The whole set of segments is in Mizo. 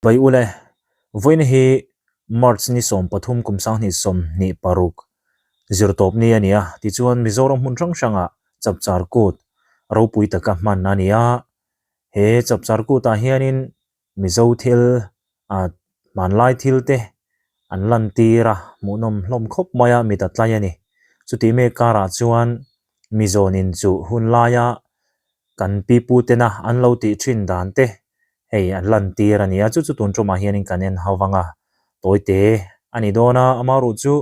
Bai ule, vawiin hi March ni 13 kum 2026 zirtawp ni a ni a, tichuan Mizoram hmun hrang hrangah Chapchar Kut ropui taka hman a ni a, he Chapchar Kutah hianin Mizo thil ah hmanlai thil te an lantir a, hmuhnawm hlawm khawp mai a, mit a tlai a ni. Chutih mek karah chuan Mizawn inchuh hun laia kan pipu tena an lo tih thin dan te hei an lantir a ni a, chu chu tun tumah hianin kan en ho vang a, tawite a ni dawn a, amaherawh chu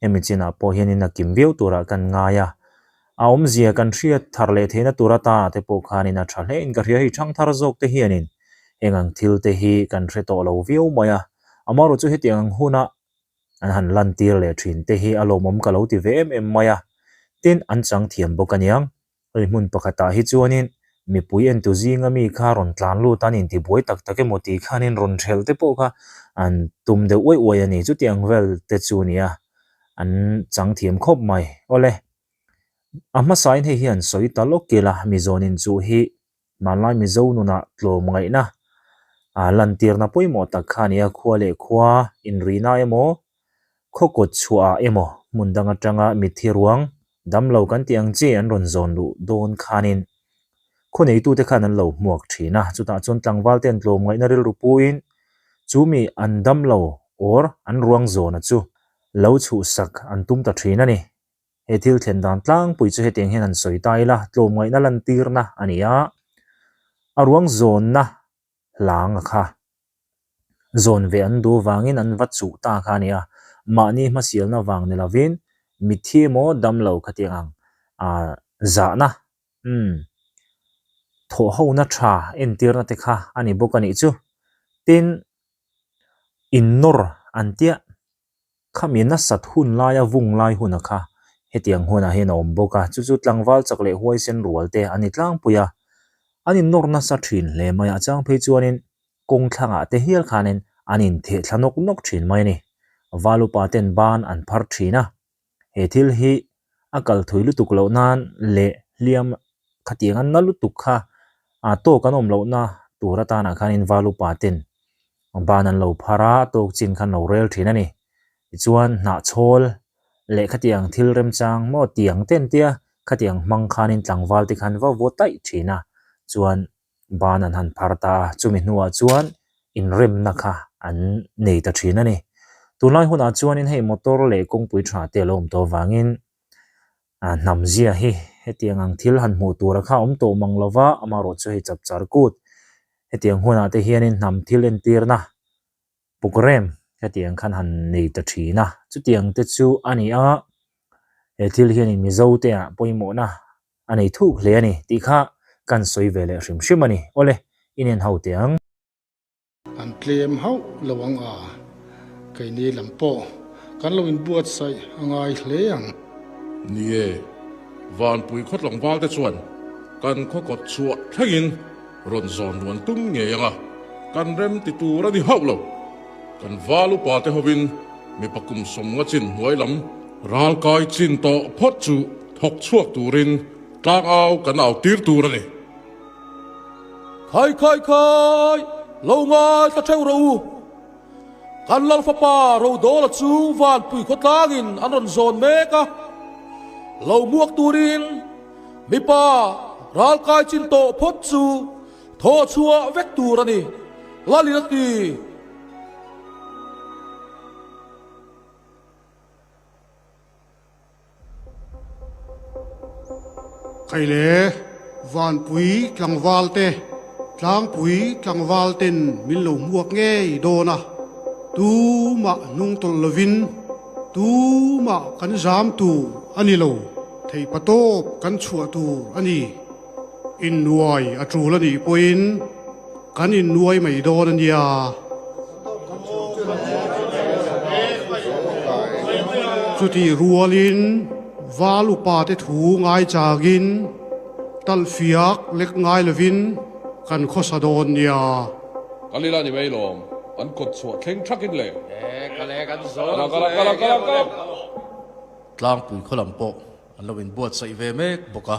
Hemi chinah pawh hianin a kim viau turah kan ngai a, a awmzia kan hriat thar leh theihna tur atana te pawh khanin a tha hle in ka hria. Hei thangthar zawk te hianin heng ang thil te hi kan hre tawh lo viau mai a, amaherawh chu hetiang ang huna an han lantir leh thin te hi a lawmawm ka lo ti ve em em mai a, tin an chang thiam bawk aniang. Hei hmun pakhatah hi chuanin mipui entu zinga mi kha rawn tlan lut a, an intibuai tak tak emaw tih khanin rawn hrelh te pawh kha an tum deuh uaih uaih a ni. Chutiang vel te chu nia an chang thiam khawp mai. Awle, a hmasain hei hian sawi ta lawk ila Mizawn inchuh hi hmanlai Mizo nunah tlawm ngaihna lantirna pawimawh tak kha a ni a, khua leh khua inrihna emaw Khaw kawt chhuahah emaw hmun dang atanga mitthi ruang damlo kan tih ang chi an rawn zawn luh dawn khanin khaw neitute khan an lo hmuak thin a, chutah chuan tlangval ten tlawmngaihna rilru puin chu mi an damlo or an ruang zawna chu lo chhuhsak an tum ta thin a ni. He thil thlen dan tlangpui chu hetiang hian han sawi ta ila, tlawmngaihna lantirna a ni a, a ruang zawnna hlang a kha. Zawn ve an duh vangin an va chuh ta kha a ni a, mahni hmasialna vang ni lovin mitthi emaw damlo khatiang ang ah zahna umm thawhhona tha entirna te kha a ni bawk a nih chu. Tin, innawr an tiah. Khami nasat hun laia vung lai huna kha hetiang hunah hian a awm bawk a, chu chu tlangval chak leh huaisen rual te a ni tlangpui a, an innawr nasa thin hle mai a, a chang phei chuanin kawng thlangah te hial khanin an intheh thla nawk nawk thin mai a ni. Val upa ten ban an phar thin a, he thil hi a kal thui lutuk loh nan leh hliam khatiang a na lutuk kha a tawk an awm lohna tur atanah khanin val upa ten ban an lo phar a, tawk chin khan lo rel thin a ni. Tichuan hnahchhawl leh khatiang thil remchang maw tiang ten tia khatiang hmang khanin tlangval te khan va vaw taih thin a, chuan ban an han phar ta a, chumi hnuah chuan inremna kha an nei ta thin a ni. Tunlai hunah chuanin hei motor leh kawngpui tha te a lo awm tawh avangin hnam zia hi hetiang ang thil han hmuh tura kha a awm tawh mang lova, amaherawh chu hei chapchar kut hetiang hunah te hianin hnam thil entirna programme hetiang khan han nei ta thin a, chutiang te chu a ni a, he thil hianin Mizo te ah pawimawhna a nei thuk hle a ni tih kha kan sawi ve leh hrim hrim a ni. Awle, inen ho teh ang. An tlem hauh lo ang a, keini lam pawh kan lo inbuatsaih a ngai hle ang. Ni e, Vanpui khaw tlangval te chuan kan khaw kawt chhuah thlengin rawn zawn ruan tum ngei ang a, kan rem ti tur a ni hauh lo. Kan val upa te hovin mipa kum sawmnga chin hnuai lam ralkai chin tawh phawt chu thawk chhuak turin tlangau kan au tir tur a ni. Khai khai khai, lo ngaithla theuh rawh u. Kan Lal fapa Rodawla chu Vanpui khawtlangin an rawn zawn mek a, lo muak turin mipa ralkai chin tawh phawt chu thawh chhuah vek tur a ni, Lalin a ti. Khaile, Vanpui tlangval te, Tlangpui tlangval ten min lo hmuak ngei dawn a, tumah hnung tawlh lovin tumah kan zam tur a ni lo, theihpatawp kan chhuah tur a ni. Innuai a tul a nih pawhin kan innuai mai dawn a nia. Chutih rualin val upa te thu ngai changin talhfiak lek ngai lovin kan khawsa dawn nia. Kan ila ni mai lawm, an kawt chhuah thleng thakin le. Tlangpui khaw lam pawh an lo inbuatsaih ve mek bawk a.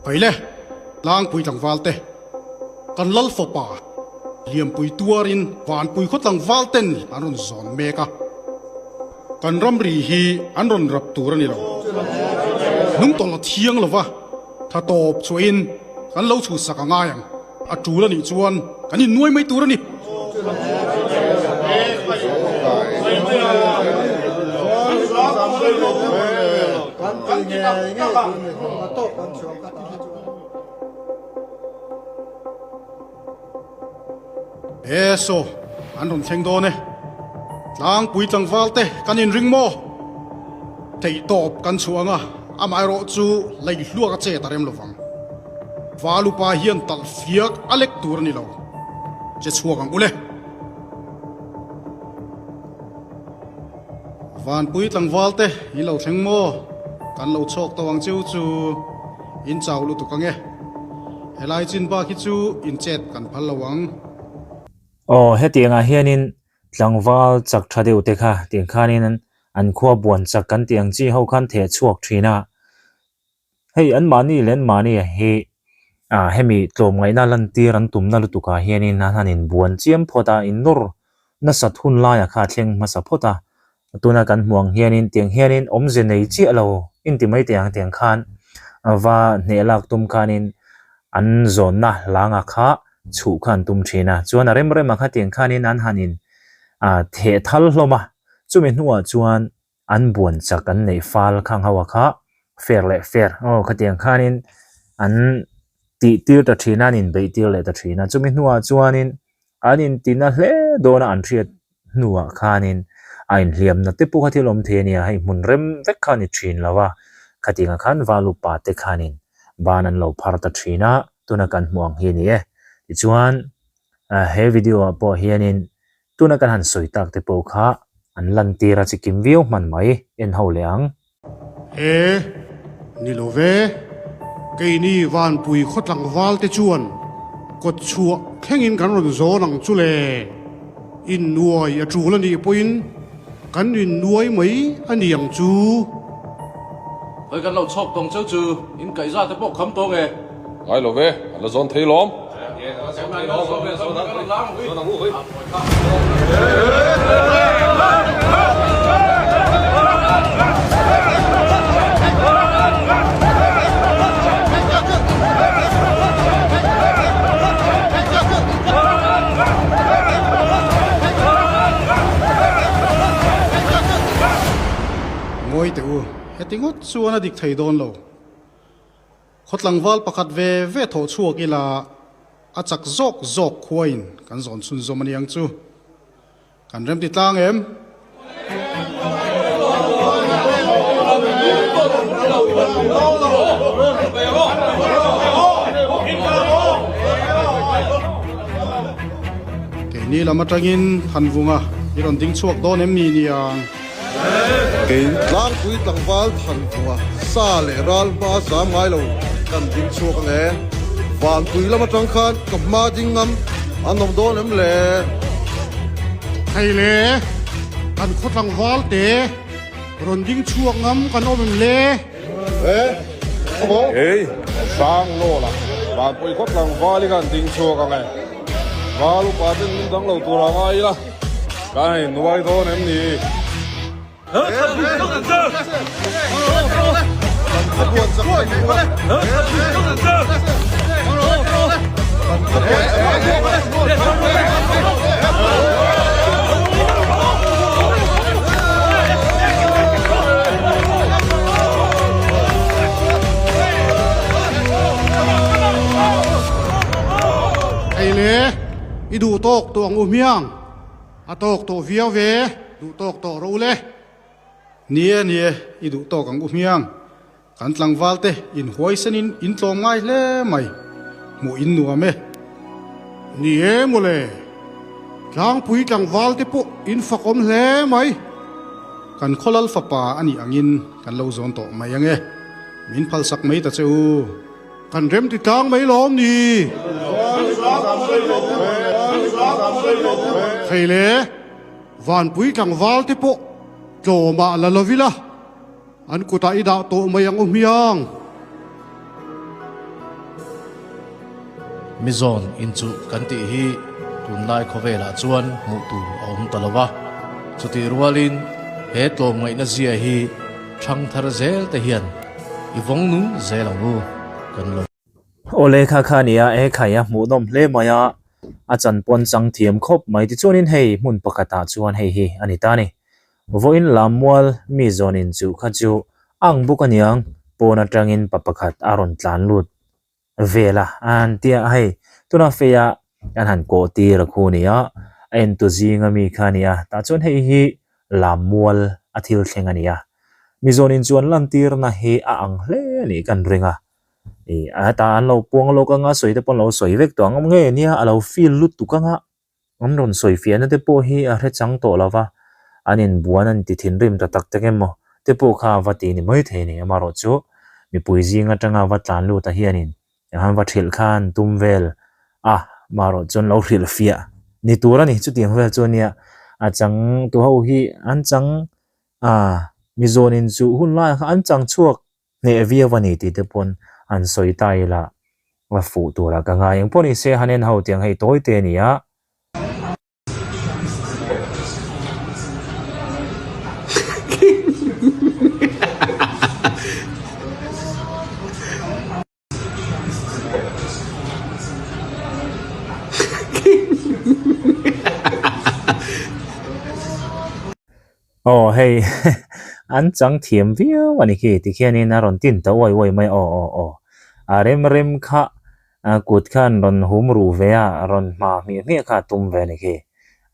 Haile, tlangpui tlangval te, kan lal fawpa. Hliampui tuarin Vanpui khaw tlangval ten an rawn zawn mek a, kan ramri hi an rawn rap tur a ni lo. Hnungtawlh a thiang lo va, tha tawp chhuahin kan lo chhuhsak a ngai ang. A tul a nih chuan kan innuai mai tur a ni. E saw, an rawn thleng dawn e. Tlangpui tlangval te kan inring maw? Theihtawp kan chhuah ang a, amaherawh chu lei hluak a chet a rem lovang. Val upa hian talh fiak a lek tur a ni lo. Che chhuak ang ule. Vanpui tlangval te in lo thleng maw? Kan lo chhawk tawh ang cheu chu in chau lutuk ang e. Helai chin bak hi chu in chet kan phal lo ang. Aw, hetiangah hianin tlangval chak tha deuh te kha tiang khanin an khua buan chak kan tih ang chi ho khan theh chhuak thin a. Hei anmahni leh anmahni hi ah hemi tlawmngaihna lantir an tumna lutuk ah hianin an han inbuan chiam phawt a, innawr nasat hun laiah kha a thleng hmasa phawt a. Tuna kan hmuh ang hianin tiang hianin awmze nei chiah lo inti mai teh ang tiang khan va hneh lak tum khanin an zawnna hlanga kha chhuh kha an tum thin a. Chuan a rem rem ah kha tiang khanin an han in ah theh thal hlawm a, chumi hnuah chuan an buan chak an neih fal khang ho a kha fair leh fair aw khatiang khanin an tih tir ta thin a an inbeih tir leh ta thin a chumi hnuah chuanin an intina hle dawn a an hriat hnuah khanin a inhliamna te pawh kha thil awm thei a nia hei hmun rem vek kha a ni thin lo a khatiangah khan val upa te khanin ban an lo phar ta thin a tuna kan hmuh ang hi a ni e tichuan he video ah pawh hianin Tuna kan han sawi tak te pawh kha an lantir a chikim viau hman mai, en ho leh ang. He, ni lo ve, keini Vanpui khaw tlangval te chuan kawt chhuah thlengin kan rawn zawn ang chu le, innuai a tul a nih pawhin kan innuai mai a ni ang chu. Hawi kan lo chhawk tawng cheu chu in kaihza te pawh kham tawng e. Ngai lo ve, a la zawn thei lawm. Ngawi teh u, heti ngawt chuan a dik thei dawn lo. Khaw tlangval pakhat ve ve thawh chhuak ila a chak zawk zawk khuain kan zawn chhunzawm a ni ang chu. Kan remti tlang em? Keini lam atangin Thanvunga i rawn ding chhuak dawn em ni niang? Kei tlangpui tlangval Thanvunga sa leh ral hma zam ngai lo kan ding chhuak ang e. Vanpui lam atang khan ka hma ding ngam an awm dawn em le? Thei le, kan khaw tlangval te rawn ding chhuak ngam kan awm em le? E, khawmaw? Kei, Sang Lawla, Vanpui khaw tlangval hi kan ding chhuak ang e. Val upa ten min dang lo tur a ngai ila. Kan in nuai dawn em ni? Hei le, i duh tawk tawh ang u hmiang. A tawk tawh viau ve, duh tawk tawh rawh u le. Ni e, ni e, i duh tawk ang u hmiang. Kan tlangval te in huaisenin in tlawm ngai hle mai, hmuh in nuam e. Ni e mawle, tlangpui tlangval te pawh in fakawm hle mai. Kan khawlal fapa a nih angin kan lo zawn tawh mai ang e, min phalsak mai ta che u. Kan rem ti tlang mai lawm ni. Thei le, Vanpui tlangval te pawh tlawmah la lo ila, an kutah i dah tawh mai ang u hmiang. Mizawn inchuh kan tih hi. tunlai khawvelah chuan hmuh tur a awm ta lo a. Chutih rualin he tlawmngaihna zia hi thangthar zel te hian i vawng nung zel ang u kan lo. Aw lehkha kha a nia e khai a hmuhnawm hle mai a, a chan pawn chang thiam khawp mai tichuanin hei hmun pakhatah chuan hei hi a ni ta a ni. Vawiin lammual mi zawn inchuh kha chu ang bawk aniang pawn atangin pa pakhat a rawn tlan lut vel a an tia a hei tuna feia an han kawh tir a khu a ni a, a entu zinga mi kha a ni a tah chuan hei hi lammual a thil thleng a ni a mi zawn inchuan lantirna hi a ang hle a nih kan ring a ih a hetah an lo puang lawk anga sawi te pawh an lo sawi vek tawh ang nge nia a lo feel lutuk anga. An rawn sawi fiahna te pawh hi a hre chang tawh lo va, an inbuan an ti thinrim ta tak tak emaw te pawh kha a va ti ni mai thei a ni. Amaherawh chu mipui zing atanga va tlan lut a hianin enghan va hrilh kha an tum vel a, amaherawh chuan lo hrilh fiah ni tur a ni. Chutiang vel chu ania a chang tu ho hi an chang a, Mizawnin chu hun laiah khan an chang chhuak Hneh viau a ni tih te pawn an sawi ta ila a fuh turah ka ngai. Engpawh ni se han en ho tiang hei tawi te a ni a. Aw hei an chang thiam viau a ni khi tikhianin a rawn tin ta uai uai mai a aw aw aw a rem rem kha a kut khan rawn hum ruh ve a rawn hma hmiah hmiah kha a tum ve a ni khi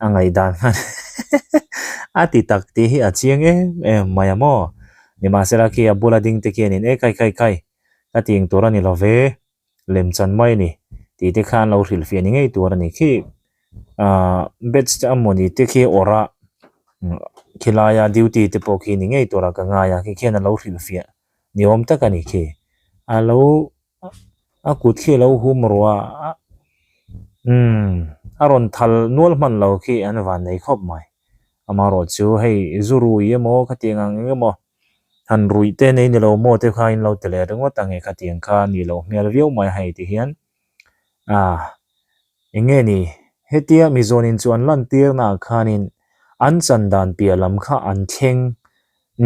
a ngaihdan khan a ti tak tih hi a chiang em em mai a maw nimahsela khi a bula ding te khianin e kai kai kai ka ti eng tur a ni lo ve. lem chan mai a ni tih te khan lo hrilh fiah ni ngei tur a ni khi ahh batch te a mawni te khi awrh a khilaia duty te pawh khi ni ngei tur a ka ngai a khi khian a lo hrilh fiah ni awm tak a ni khi a lo a kut khi a lo hum ruah a umm a rawn thal nual hman lo khi an van nei khawp mai amaherawh chu hei zu rui emaw khatiang ang eng emaw. Han ruih te nei ni lo maw te kha in lo ti leh ringawt ang e khatiang kha a nih loh hmel viau mai hei ti hian ah eng nge ni hetia mizawnin chu an lantirna ah khanin an chan dan piah lam kha an thleng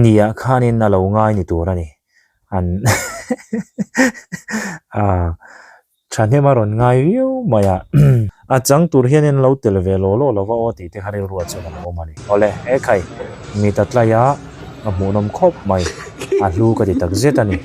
niah khanin a lo ngai ni tur a ni an ah. Thahnem a rawn ngai viau mai a. A chang tur hianin lo tel ve law law lova aw tih te kha rilru ah chuan a lo awm a ni. Awle, e khai, mit a tlai a, a hmuhnawm khawp mai, a hlu ka ti tak zet a ni.